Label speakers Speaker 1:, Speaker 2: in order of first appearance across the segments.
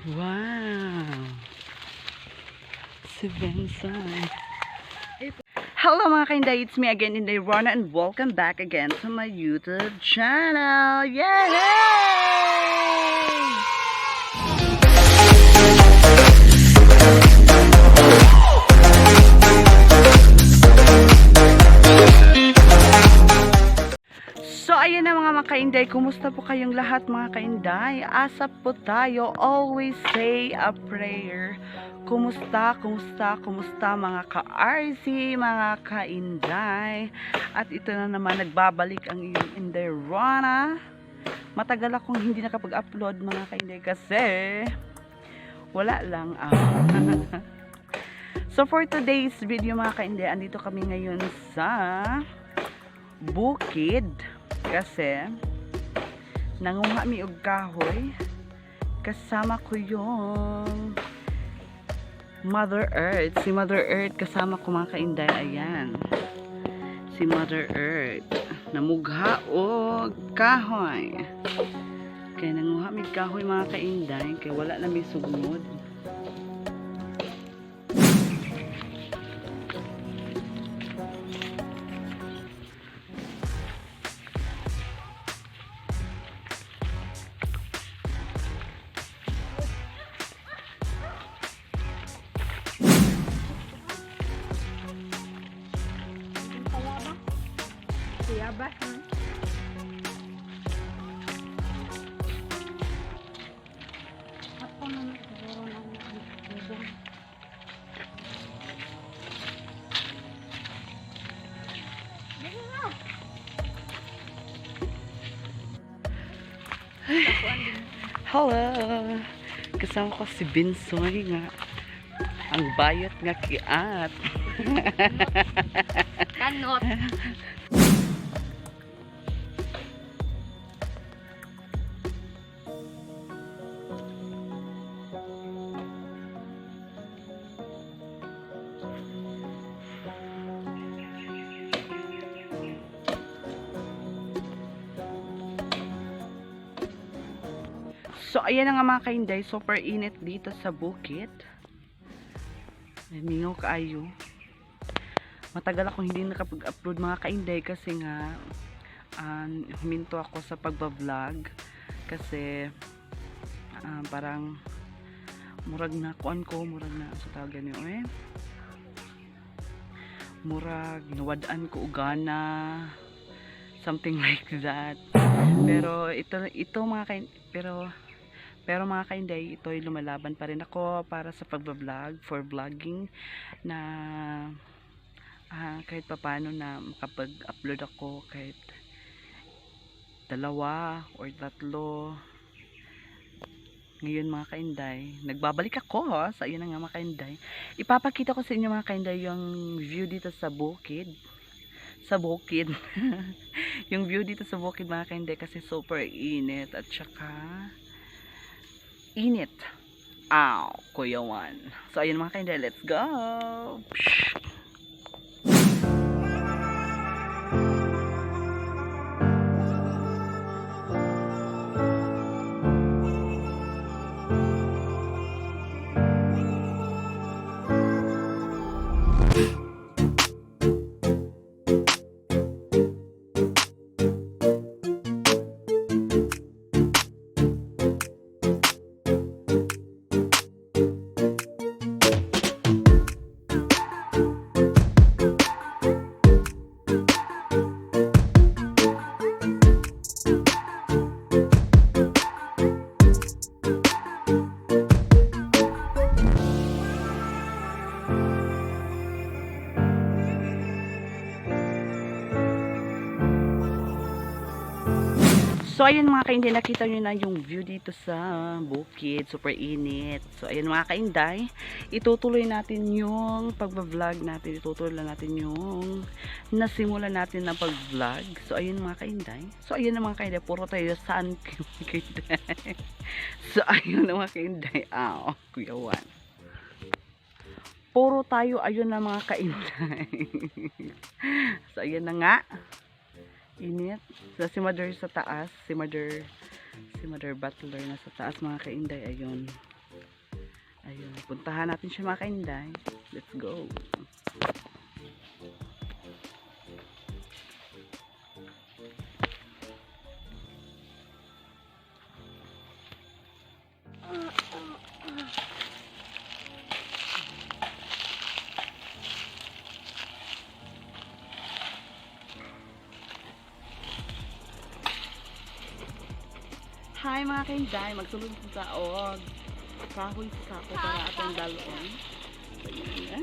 Speaker 1: Wow! Si Benson. Hello, mga kainday, it's me again, Inday Rona, and welcome back again to my YouTube channel. Yay! So, ayan na, mga makainday. Kumusta po kayong lahat, mga kainday? Asap po tayo. Always say a prayer. Kumusta, kumusta, kumusta, mga ka-RC, mga kainday? At ito na naman, nagbabalik ang iyong Inday Rona. Matagal akong hindi nakapag-upload, mga kainday, kasi wala lang. Ah. So for today's video, mga kainday, andito kami ngayon sa bukid kasi nanguha mi og kahoy. Kasama ko yung Mother Earth. Si Mother Earth kasama ko, mga kainday. Ayan. Si Mother Earth. Namugha og kahoy. Kaya nanguha mi kahoy, mga kainday, kay wala na mi sugmod.
Speaker 2: Kuyaba. Ako naman siguro ng bubong.
Speaker 1: Hello! Kasama ko si Binsoy nga. Ang bayot nga kiat.
Speaker 2: Kanot.
Speaker 1: So, ayan na nga, mga kainday. Super init dito sa bukid. Ay, mingaw kaayo. Matagal akong hindi nakapag-upload, mga kainday, kasi nga huminto ako sa pagbablog kasi parang murag na kuan ko, murag na sa tawag niyo eh. Murag nawad-an ko og gana, something like that. Pero ito ito mga kain pero pero mga kainday, ito'y lumalaban pa rin ako para sa pagbablog, for vlogging, na kahit papano na makapag-upload ako kahit dalawa or tatlo. Ngayon, mga kainday, nagbabalik ako. Sa so, ayun na nga, mga kainday. Ipapakita ko sa inyo, mga kainday, yung view dito sa bukid. Sa bukid. Yung view dito sa bukid, mga kainday, kasi super init at saka init. Ow, Kuya Juan. So, ayun, mga kainday, let's go! Psh! So, ayun, mga kainday, nakita nyo na yung view dito sa bukid. Super init. So, ayun, mga kainday, itutuloy natin yung pagbablog natin. Itutuloy lang natin yung nasimulan natin na pag-vlog. So, ayun, mga kainday. So, ayun na, mga kainday, puro tayo saan, mga kainday. So, ayun na, mga kainday. Aw, Kuya Juan. Puro tayo, ayun na, mga kainday. So, ayun na nga. Init. So, si Mother sa taas, si Mother Butler nasa taas, mga kainday, ayun. Ayun, puntahan natin siya, mga kainday. Let's go. Hi, mga kainday, magsulod sa og kahoy sa sako para atong dalon. So, yun na.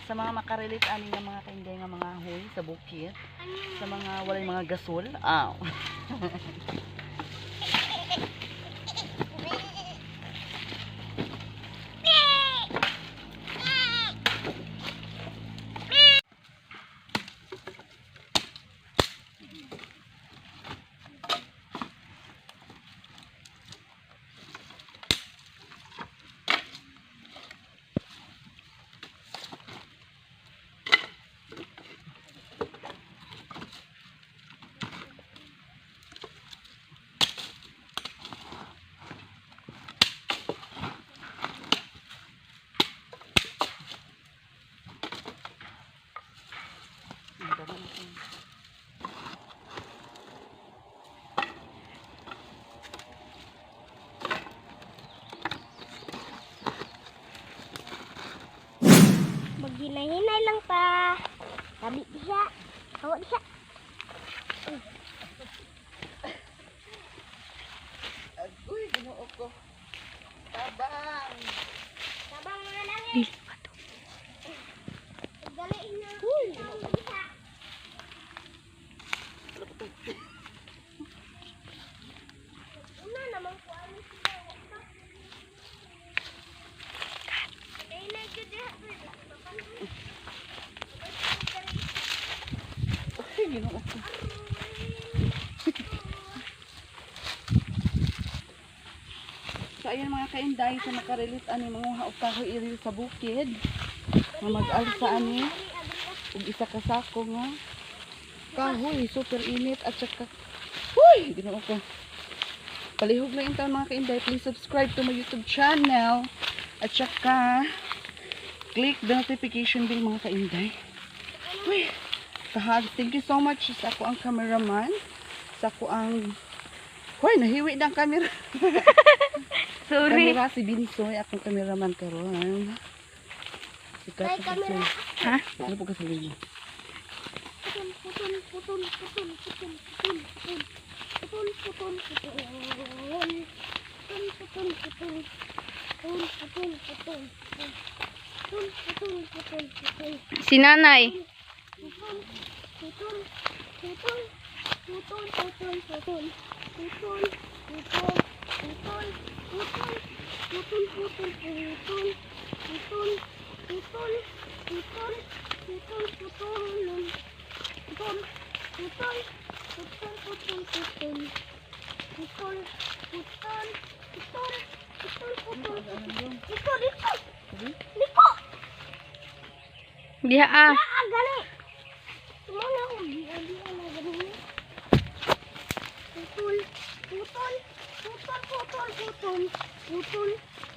Speaker 1: Sa mga makarelate ani nga mga kainday nga mga huy sa bukid, sa mga walay mga gasol, aw.
Speaker 3: Maghinay-hinay lang pa. Tabi diha. Hawa diha.
Speaker 1: Uy, Ginoo ko. Tabang!
Speaker 3: Tabang mga langit.
Speaker 2: Dili pa to.
Speaker 3: Dali na. Diha. Una naman ko ano sila. Wa pa. Hinay-hinay ko diha.
Speaker 1: Uy, Ginoo ko. So ayan, mga kainday, sa makarelate ani manguha og kahoy iri sa bukid. Nga mag-alsa ani og isa ka sako nga kahoy, super init at saka, uy, Ginoo ko. Palihog lang intawn, mga kainday, please subscribe to my YouTube channel at saka click the notification bell, mga kainday. Uy, kahag, thank you so much sa ako ang cameraman, sa ako ang, hoy, nahiwi na ang camera.
Speaker 2: Sorry.
Speaker 1: Camera si Binsoy, akong cameraman karon. Sikat
Speaker 3: Ay,
Speaker 1: sa
Speaker 3: camera.
Speaker 2: Ha?
Speaker 1: Ano po kasabihin mo?
Speaker 3: Putol, putol, putol, putol, putol, putol, putol. Putol, putol, putol. Putol, putol, putol. Putol, putol, putol. Putol, putol, putol, putol.
Speaker 2: Si nanay.
Speaker 3: Putol, putol, putol. Putol, putol, putol. Putol, putol, putol, putol. Putol, putol, putol. Putol, putol, putol. Putol, putol. Putol, putol, putol, putol, putol. Putol, putol, putol, putol, putol, putol. Liko, liko! Liko!
Speaker 2: Diha ah.
Speaker 3: Ah, gani! Tumana ako, di di na gani. Putol, putol, putol, putol, putol, putol,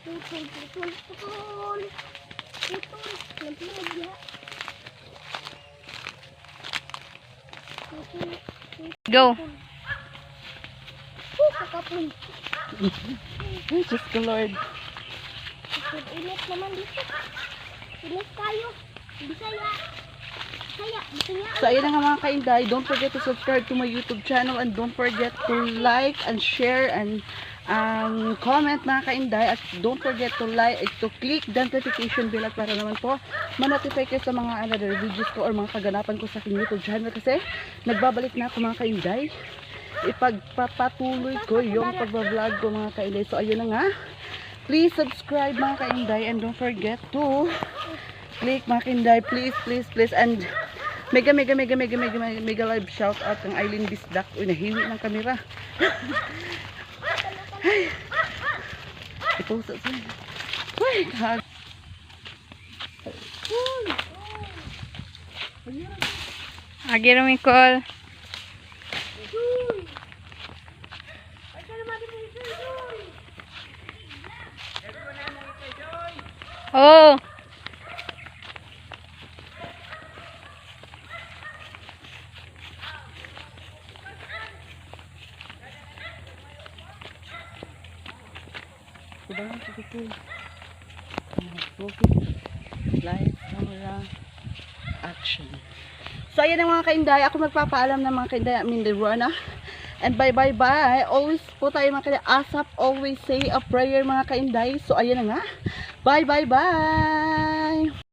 Speaker 3: putol, putol, putol, putol, lampiag diha. Putol,
Speaker 2: Go.
Speaker 3: putol. Oh, kakapon.
Speaker 1: Ay, Diyos ko Lord.
Speaker 3: Putol, init naman dito. Init kayo. Bisaya. Bisaya, Bisaya.
Speaker 1: So ayun na nga, mga kainday, don't forget to subscribe to my YouTube channel and don't forget to like and share and comment, mga kainday, at don't forget to like, to click the notification bell at para naman po ma-notify kayo sa mga another videos ko or mga kaganapan ko sa aking YouTube channel kasi nagbabalik na ako, mga kainday. Ipagpapatuloy ko yung pagbablog ko, mga kainday. So ayun na nga. Please subscribe, mga kainday, and don't forget to click, mga kainday. Please, please, please. And mega mega mega mega mega mega, mega live shout out kang Eileen Bisdak. Uy, nahiwi ng kamera. Ay. Ipost sa. Uy, kag.
Speaker 2: Agi ra mi call. Oh.
Speaker 1: Diba? Sige. Okay. Light, camera, action. So, ayan ang mga kainday. Ako magpapaalam ng mga kainday. I mean, Rona. And bye, bye, bye. Always po tayo, mga kainday. ASAP, always say a prayer, mga kainday. So, ayan na nga. Bye, bye, bye.